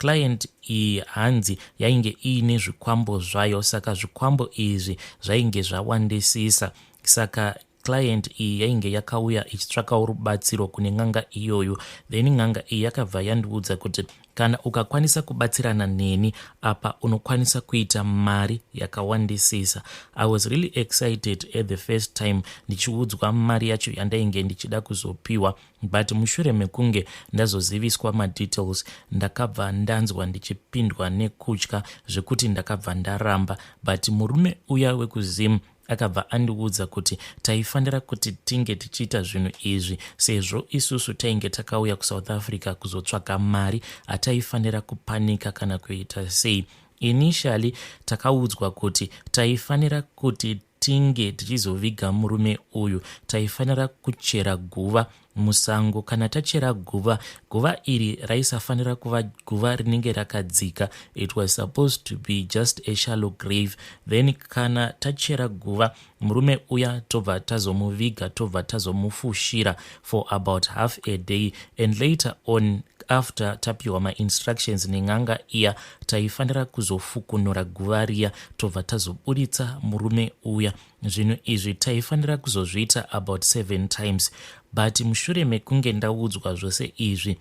Client iyi hanzi yainge iine zvikwambo zvayo, saka zvikwambo izvi zvainge zvawandisisa. Saka client iyi yainge yakauya ichitsvakawo rubatsiro kune n'anga iyoyo. Then n'anga iyi yakabva yandiudza kuti kana ukakwanisa kubatsirana neni apa, unokwanisa kuita mari yakawandisisa. I was really excited at the first time ndichiudzwa mari yacho yandainge ndichida kuzopiwa, but mushure mekunge ndazoziviswa madetails, ndakabva ndanzwa ndichipindwa nekutya zvekuti ndakabva ndaramba. But murume uya wekuZim akabva andiudza kuti taifanira kuti tinge tichiita zvinhu izvi sezvo isusu tainge takauya kuSouth Africa kuzotsvaga mari, hataifanira kupanika kana kuita sei. Initially takaudzwa kuti taifanira kuti tinge tichizoviga murume uyu, taifanira kuchera guva musango. Kana tachera guva, guva iri raisafanira kuva guva rinenge rakadzika. It was supposed to be just a shallow grave. Then kana tachera guva, murume uya tobva tazomuviga, tobva tazomufushira for about half a day, and later on, after tapiwa mainstructions nen'anga iya, taifanira kuzofukunura guva riya, tobva tazoburitsa murume uya. Zvinhu izvi taifanira kuzozviita about seven times. But mushure mekunge ndaudzwa zvose izvi,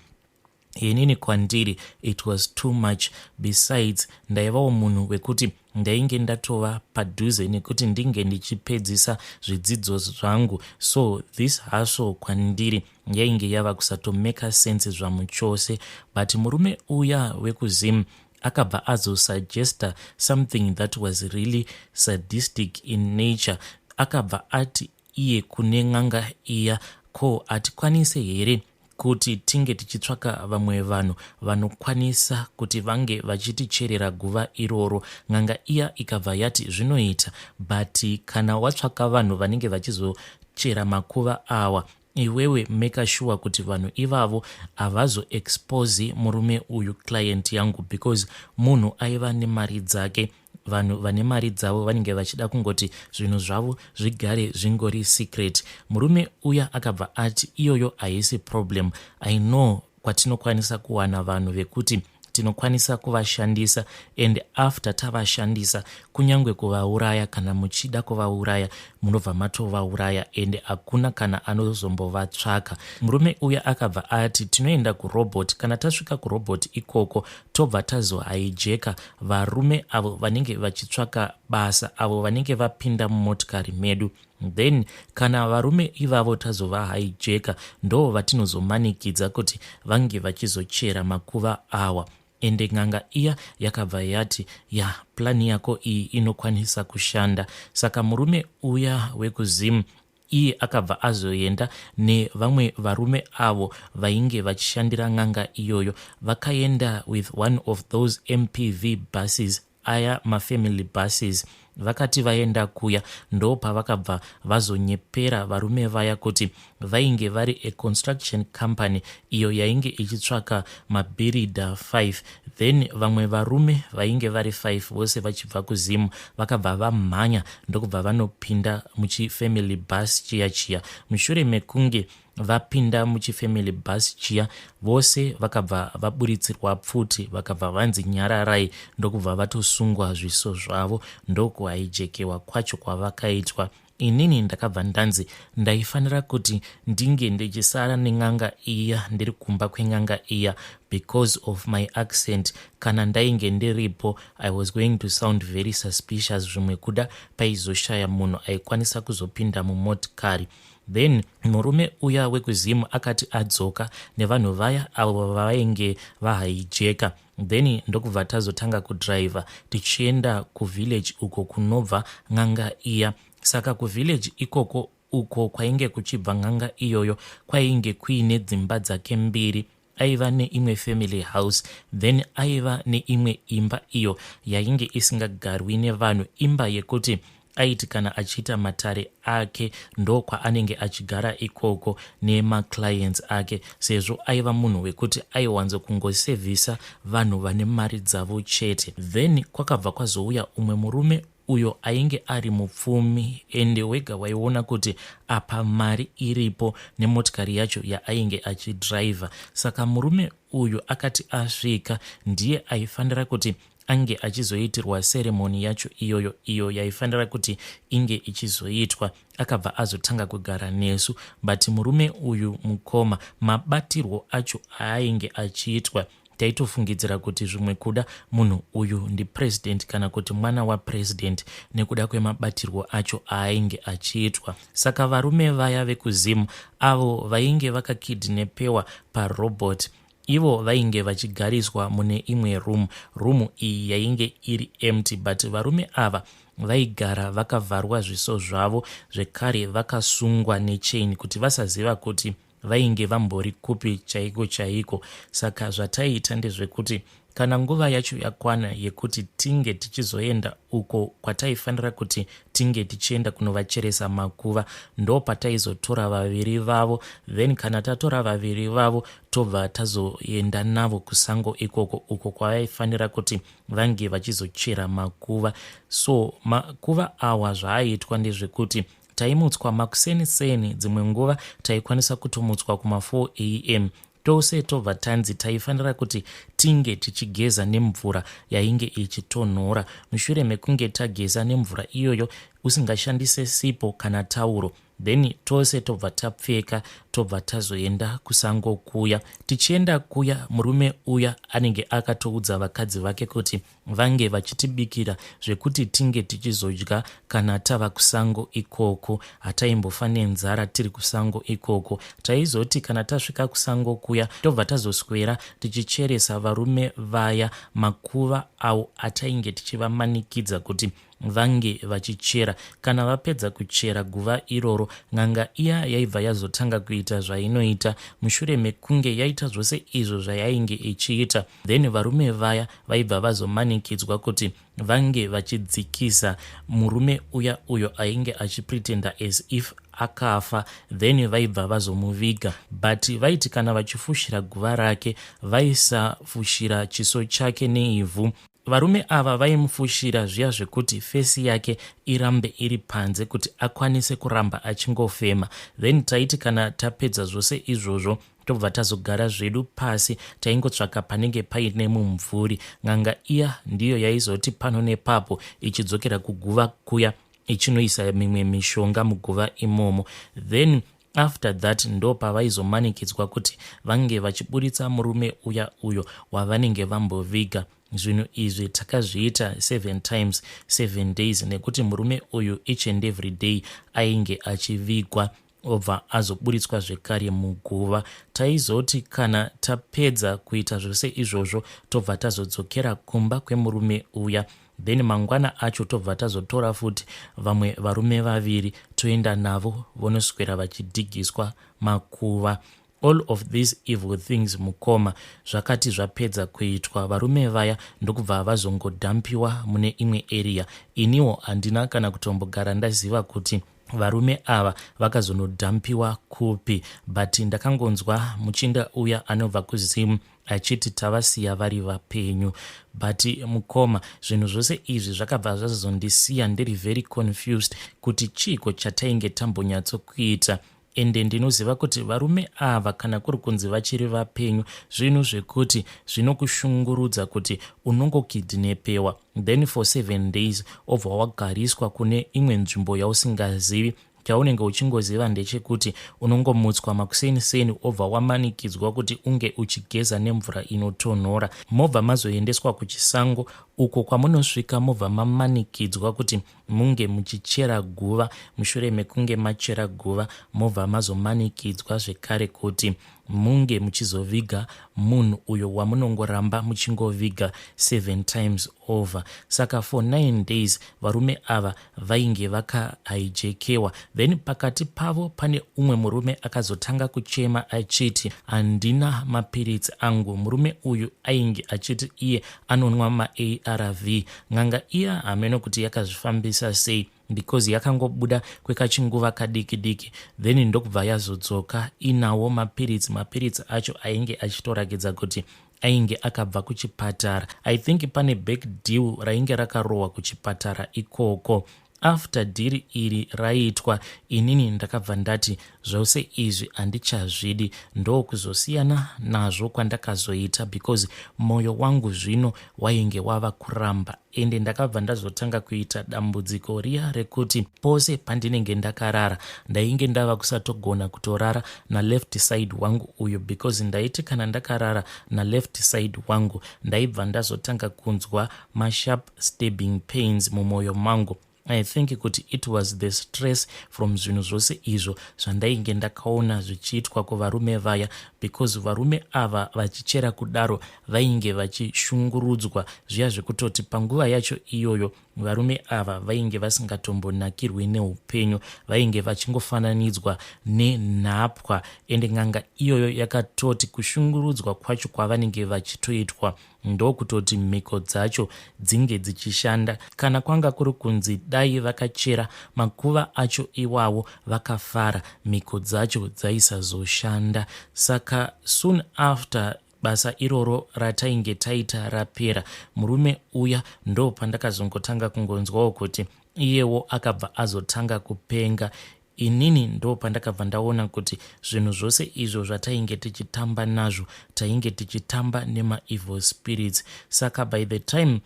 inini kwandiri it was too much. Besides, ndaivawo munhu wekuti ndainge ndatova padhuze nekuti ndinge ndichipedzisa zvidzidzo zvangu, so this hustle kwandiri yainge yava kusatomeka sense zvamuchose. But murume uya wekuZim akabva azosuggesta something that was really sadistic in nature. Akabva ati iye kune n'anga iya, ko hatikwanise here kuti tinge tichitsvaka vamwe vanhu vanokwanisa kuti vange vachiticherera guva iroro? N'anga iya ikabva yati zvinoita, but kana watsvaka vanhu vanenge vachizochera makuva awa, iwewe make sure kuti vanhu ivavo havazoexposi murume uyu, client yangu, because munhu aiva nemari dzake. Vanhu vane mari dzavo vanenge vachida kungoti zvinhu zvavo zvigare zvingori secret. Murume uya akabva ati iyoyo haisi problem, I know kwatinokwanisa kuwana vanhu vekuti tinokwanisa kuvashandisa, and after tavashandisa, kunyange kuvauraya, kana muchida kuvauraya, munobva matovauraya and hakuna kana anozombovatsvaka. Murume uya akabva ati tinoenda kurobot. Kana tasvika kurobot ikoko, tobva tazohijacka varume avo vanenge vachitsvaka basa, avo vanenge vapinda mumotikari medu. Then kana varume ivavo tazovahijacka, ndo vatinozomanikidza kuti vange vachizochera makuva awa. Ende n'anga iya yakabva yati, ya, plan yako iyi inokwanisa kushanda. Saka murume uya wekuZim iye akabva azoenda nevamwe varume avo vainge vachishandira n'anga iyoyo. Vakaenda with one of those MPV buses aya, mafamily buses. Vakati vaenda kuya, ndo pavakabva vazonyepera varume vaya kuti vainge vari aconstruction company iyo yainge ichitsvaka mabhiridha 5. Then vamwe varume vainge vari 5 vose vachibva kuZimu vakabva vamhanya, ndokubva vanopinda muchifamily bus chiya chiya. Mushure mekunge vapinda muchifamily bus chiya, vose vakabva vaburitsirwa pfuti, vakabva vanzi nyararai, ndokubva vatosungwa zviso zvavo. Ndokuhijackewa kwacho kwavakaitwa. Inini ndakabva ndanzi ndaifanira kuti ndinge ndichisara nen'anga iya, ndiri kumba kwen'anga iya, because of my accent. Kana ndainge ndiripo, I was going to sound very suspicious. Zvimwe kuda paizoshaya munhu aikwanisa kuzopinda mumotikari. Then murume uya wekuZimu akati adzoka nevanhu vaya avo vainge vahijacka, then ndokubva tazotanga kudhiraivha tichienda kuvillage uko kunobva n'anga iya. Saka kuvillage ikoko, uko kwainge kuchibva n'anga iyoyo, kwainge kuine dzimba dzake mbiri. Aiva neimwe family house, then aiva neimwe imba iyo yainge isingagarwi nevanhu, imba yekuti aiti kana achiita matare ake, ndo kwaanenge achigara ikoko nemaclients ake, sezvo aiva munhu wekuti aiwanzo kungosevhisa vanhu vane mari dzavo chete. Then kwakabva kwazouya umwe murume. uyo ainge ari mupfumi, ende wega waiona kuti apa mari iripo nemotikari yacho yaainge achidhiraivha. Saka murume uyu akati asvika ndiye aifanira kuti ange achizoitirwa seremoni yacho iyoyo, iyo yaifanira kuti inge ichizoitwa. Akabva azotanga kugara nesu, but murume uyu mukoma, mabatirwo acho aainge achiitwa, taitofungidzira kuti zvimwe kuda munhu uyu ndipresident kana kuti mwana wapresident, nekuda kwemabatirwo acho aainge achiitwa. Saka varume vaya vekuZimu avo vainge vakakidnepewa parobot, ivo vainge vachigariswa mune imwe room. Rumu iyi yainge iri empty, but varume ava vaigara vakavharwa zviso zvavo, zvekare vakasungwa nechain kuti vasaziva kuti vainge vambori kupi chaiko chaiko. Saka zvataiita ndezvekuti kana nguva yacho yakwana yekuti tinge tichizoenda uko kwataifanira kuti tinge tichienda kunovacheresa makuva, ndo pataizotora vaviri vavo. Then kana tatora vaviri vavo, tobva tazoenda navo kusango ikoko, uko kwavaifanira kuti vange vachizochera makuva. So makuva awa, zvaaitwa ndezvekuti taimutswa makuseni-seni. Dzimwe nguva taikwanisa kutomutswa kuma4 am tose, tobva tanzi taifanira kuti tinge tichigeza nemvura yainge ichitonhora. Mushure mekunge tageza nemvura iyoyo, usingashandise sipo kana tauro, then tose tobva tapfeka, tobva tazoenda kusango kuya. Tichienda kuya, murume uya anenge akatoudza vakadzi vake kuti vange vachitibikira zvekuti tinge tichizodya kana tava kusango ikoko. Hataimbofa nenzara tiri kusango ikoko. Taizoti kana tasvika kusango kuya, tobva tazoswera tichicheresa varume vaya makuva avo atainge tichivamanikidza kuti vange vachichera. Kana vapedza kuchera guva iroro, n'anga iya yaibva yazotanga kuita zvainoita. Mushure mekunge yaita zvose izvo zvayainge ichiita, then varume vaya vaibva vazomanikidzwa kuti vange vachidzikisa murume uya uyo ainge achipretenda as if akafa. Then vaibva vazomuviga, but vaiti kana vachifushira guva rake, vaisafushira chiso chake neivhu. Varume ava vaimufushira zviya zvekuti face yake irambe iri panze kuti akwanise kuramba achingofema. Then taiti kana tapedza zvose izvozvo, tobva tazogara zvedu pasi. Taingotsvaka panenge paine mumvuri. N'anga iya ndiyo yaizoti pano nepapo ichidzokera kuguva kuya, ichinoisa mimwe mishonga muguva imomo. Then after that ndo pavaizomanikidzwa kuti vange vachiburitsa murume uya uyo wavanenge vamboviga. Zvinhu izvi takazviita 7 times 7 days, nekuti murume uyu each and every day ainge achivigwa, obva azoburitswa zvekare muguva. Taizoti kana tapedza kuita zvose izvozvo, tobva tazodzokera kumba kwemurume uya. Then mangwana acho tobva tazotora futi vamwe varume vaviri, toenda navo, vonoswera vachidhigiswa makuva. All of these evil things, mukoma, zvakati zvapedza kuitwa, varume vaya ndokubva vazongodhampiwa mune imwe area. Iniwo handina kana kutombogara ndaziva kuti varume ava vakazonodhampiwa kupi, but ndakangonzwa muchinda uya anobva kuZimu achiti tavasiya vari vapenyu. But mukoma, zvinhu zvose izvi zvakabva zvazondisiya ndiri very confused kuti chiiko chatainge tambonyatsokuita. Ende ndinoziva kuti varume ava, kana kuri kunzi vachiri vapenyu, zvinhu zvekuti zvinokushungurudza kuti unongokidnepewa, then for 7 days obva wagariswa kune imwe nzvimbo yausingazivi. Chaunenge uchingoziva ndechekuti unongomutswa makuseni-seni, obva wamanikidzwa kuti unge uchigeza nemvura inotonhora, mobva mazoendeswa kuchisango uko kwamunosvika, mobva mamanikidzwa kuti munge muchichera guva. Mushure mekunge machera guva, mobva mazomanikidzwa zvekare kuti munge muchizoviga munhu uyo wamunongoramba muchingoviga seven times over. Saka for 9 days varume ava vainge vakahijackewa. Then pakati pavo pane umwe murume akazotanga kuchema achiti, "Handina mapiritsi angu." Murume uyu ainge achiti iye anonwa maARV. N'anga iya hameno kuti yakazvifambisa sei, because yakangobuda kwekachinguva kadiki diki, then ndokubva yazodzoka inawo mapiritsi. Mapiritsi acho ainge achitorakidza kuti Ainge akabva kuchipatara. I think pane back deal rainge rakarohwa kuchipatara ikoko. After dhiri iri raitwa, inini ndakabva ndati zvose izvi handichazvidi, ndokuzosiyana nazvo kwandakazoita, because mwoyo wangu zvino wainge wava kuramba. Ende ndakabva ndazotanga kuita dambudziko riya rekuti pose pandinenge ndakarara, ndainge ndava kusatogona kutorara naleft side wangu uyu, because ndaiti kana ndakarara naleft side wangu, ndaibva ndazotanga kunzwa masharp stabbing pains mumwoyo mangu. I think kuti it was the stress from zvinhu zvose izvo zvandainge ndakaona zvichiitwa kuvarume vaya, because varume ava vachichera kudaro vainge vachishungurudzwa zviya zvekutoti panguva yacho iyoyo varume ava vainge vasingatombonakirwi neupenyu, vainge vachingofananidzwa nenhapwa. Ende n'anga iyoyo yakatoti kushungurudzwa kwacho kwavanenge vachitoitwa ndokutoti mhiko dzacho dzinge dzichishanda. Kana kwanga kuri kunzi dai vakachera makuva acho iwawo vakafara, mhiko dzacho dzaisazoshanda. Saka soon after basa iroro ratainge taita rapera, murume uya ndo pandakazongotanga kungonzwawo kuti iyewo akabva azotanga kupenga. Inini ndo pandakabva ndaona kuti zvinhu zvose izvo zvatainge tichitamba nazvo, tainge tichitamba nemaevil spirits. Saka by the time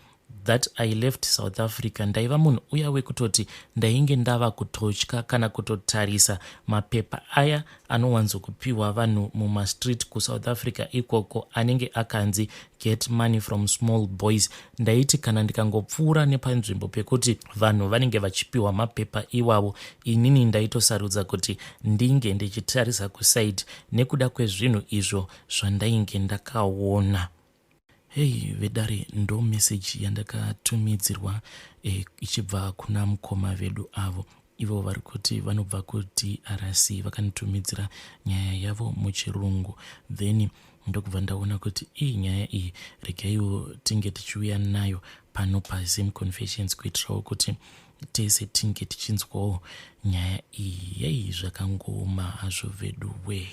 that I left South Africa, ndaiva munhu uya wekutoti ndainge ndava kutotya kana kutotarisa mapepa aya anowanzokupiwa vanhu mumastreet kuSouth Africa ikoko, anenge akanzi "Get money from small boys". Ndaiti kana ndikangopfuura nepanzvimbo pekuti vanhu vanenge vachipiwa mapepa iwavo, inini ndaitosarudza kuti ndinge ndichitarisa kuside nekuda kwezvinhu izvo zvandainge ndakaona. Hei vedare, ndo meseji yandakatumidzirwa ichibva kuna mukoma vedu avo. Ivo vari kuti vanobva kuDRC, vakanitumidzira nyaya yavo muchirungu. Then ndokubva ndaona kuti ii, nyaya iyi regaiwo tinge tichiuya nayo pano paZim Confessions, kuitirawo kuti tese tinge tichinzwawo nyaya iyi. Yei, zvakangooma hazvo vedu we.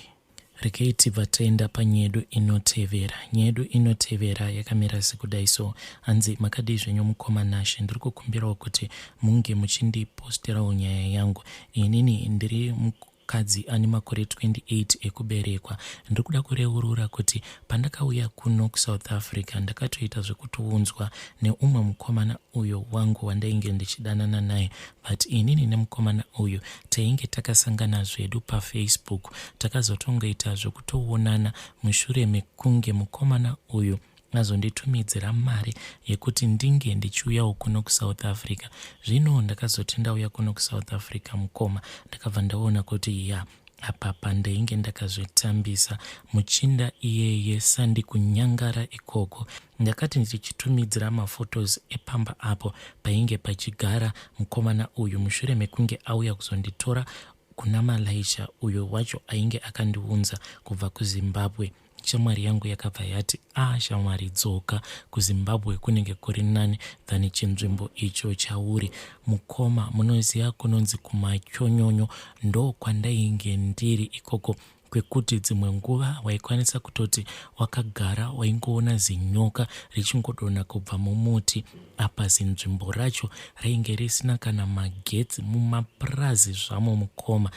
Regai tibva taenda panyaya yedu inotevera. Nyaya yedu inotevera yakamira sekudai so. Hanzi, "Makadii zvenyu mukoma Nashe? Ndiri kukumbirawo kuti munge muchindiposterawo nyaya yangu. Inini ndiri mukadzi ane makore 28 ekuberekwa. Ndiri kuda kureurura kuti pandakauya kuno kuSouth Africa, ndakatoita zvekutounzwa neumwe mukomana uyo wangu wandainge ndichidanana naye. But inini nemukomana uyu tainge takasangana zvedu paFacebook. Takazotongoita zvekutoonana mushure mekunge mukomana uyu azonditumidzira mari yekuti ndinge ndichiuyawo kuno kuSouth Africa. Zvino ndakazoti ndauya kuno kuSouth Africa, mukoma, ndakabva ndaona kuti ya, apa pandainge ndakazvitambisa. Muchinda iyeye sandi kunyangara ikoko. Ndakati ndichitumidzira maphotos epamba apo painge pachigara mukomana uyu mushure mekunge auya kuzonditora kuna Malaisha uyo wacho ainge akandiunza kubva kuZimbabwe, shamwari yangu yakabva yati, 'A ah, shamwari, dzoka kuZimbabwe, kunenge kuri nani than chinzvimbo icho chauri.' Mukoma, munoziva kunonzi kumachonyonyo ndo kwandainge ndiri ikoko, kwekuti dzimwe nguva waikwanisa kutoti wakagara waingoona zinyoka richingodonha kubva mumuti. Apa zinzvimbo racho rainge risina kana magetsi, mumapurazi zvamo. Mukoma,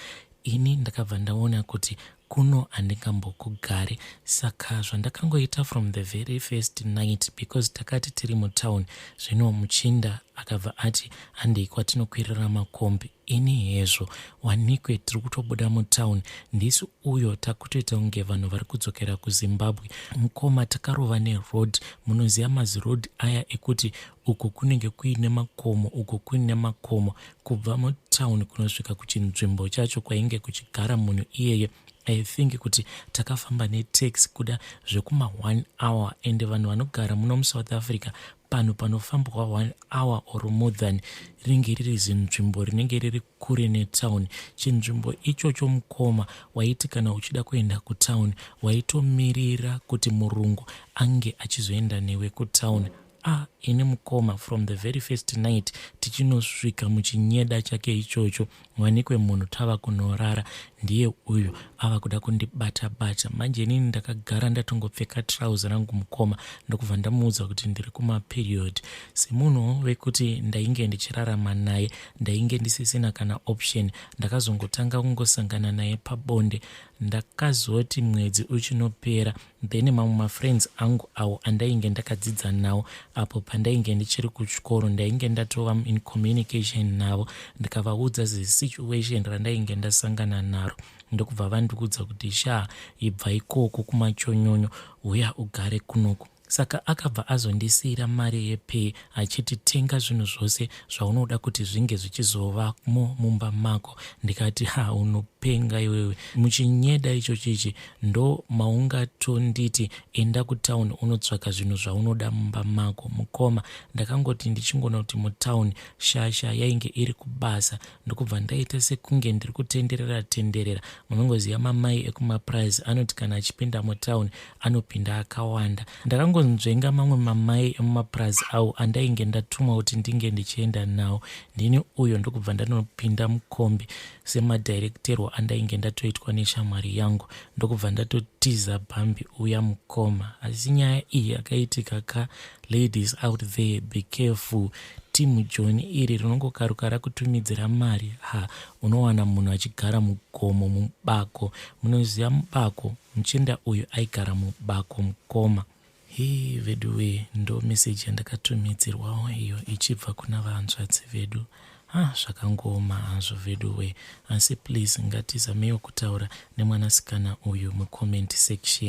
ini ndakabva ndaona kuti kuno handingambokugari. Saka zvandakangoita from the very first night, because takati tiri mutown, zvino muchinda akabva ati, 'Handei kwatinokwirira makombi.' Ini hezvo, wanikwe tiri kutobuda mutown, ndisi uyo takutoita kunge vanhu vari kudzokera kuZimbabwe. Mukoma, takarova neroad. Munoziva maziroad aya ekuti uko kunenge kuine makomo, uko kuine makomo, kubva mutown kunosvika kuchinzvimbo chacho kwainge kuchigara munhu iyeye, I think kuti takafamba netaxi kuda zvekuma 1 hour. Ende vanhu vanogara muno muSouth Africa, panhu panofambwa 1 hour or more than rinenge riri zinzvimbo rinenge riri kure netown. Chinzvimbo ichocho, mukoma, waiti kana uchida kuenda kutown, waitomirira kuti murungu ange achizoenda newe kutown. Ah, ini mukoma, from the very first night tichinosvika muchinyeda chake ichocho, wanikwe munhu tava kunorara, Ndiye uyu ava kuda kundibata bata manje. Inini ndakagara ndatongopfeka trouser rangu mukoma, ndokubva ndamuudza kuti ndiri kumaperiod. Semunhu wekuti ndainge ndichirarama naye, ndainge ndisisina kana option. Ndakazongotanga kungosangana naye pabonde. Ndakazoti mwedzi uchinopera, then mamwe mafriends angu awo andainge ndakadzidza nawo apo pandainge ndichiri kuchikoro, ndainge ndatova in communication navo, ndikavaudza zesituation randainge ndasangana naro, ndokubva vandiudza kuti, "Sha, ibva ikoko kumachonyonyo, uya ugare kunoku." Saka akabva azondisiyira mari yepay achiti, "Tenga zvinhu zvose zvaunoda kuti zvinge zvichizovamo mumba mako." Ndikati, "Ha, unopenga iwewe, muchinyeda icho chichi ndo maungatonditi enda kutauni unotsvaka zvinhu zvaunoda mumba mako?" Mukoma, ndakangoti ndichingonoti mutauni, shasha yainge iri kubasa, ndokubva ndaita sekunge ndiri kutenderera tenderera. Munongoziva mamai ekumapurazi anoti kana achipinda mutauni anopinda akawanda. Ndakangonzvenga mamwe mamai emumapurazi awo andainge ndatumwa kuti ndinge ndichienda nawo. Ndini uyo, ndokubva ndanopinda mukombi semadhairekterwo andainge ndatoitwa neshamwari yangu, ndokubva ndatotiza bhambi uya mukoma. Asi nyaya iyi yakaitika ka. Ladies out there, be careful. Timu John iri rinongokaruka rakutumidzira mari. Ha, unowana munhu achigara mugomo, mubako. Munoziva mubako? Muchinda uyu aigara mubako mukoma. Hii veduwe, ndo meseji yandakatumidzirwawo iyo ichibva kuna vahanzvadzi vedu. Ha, zvakangooma hazvo veduwe, asi please ngatizameiwo kutaura nemwanasikana uyu mucomment section.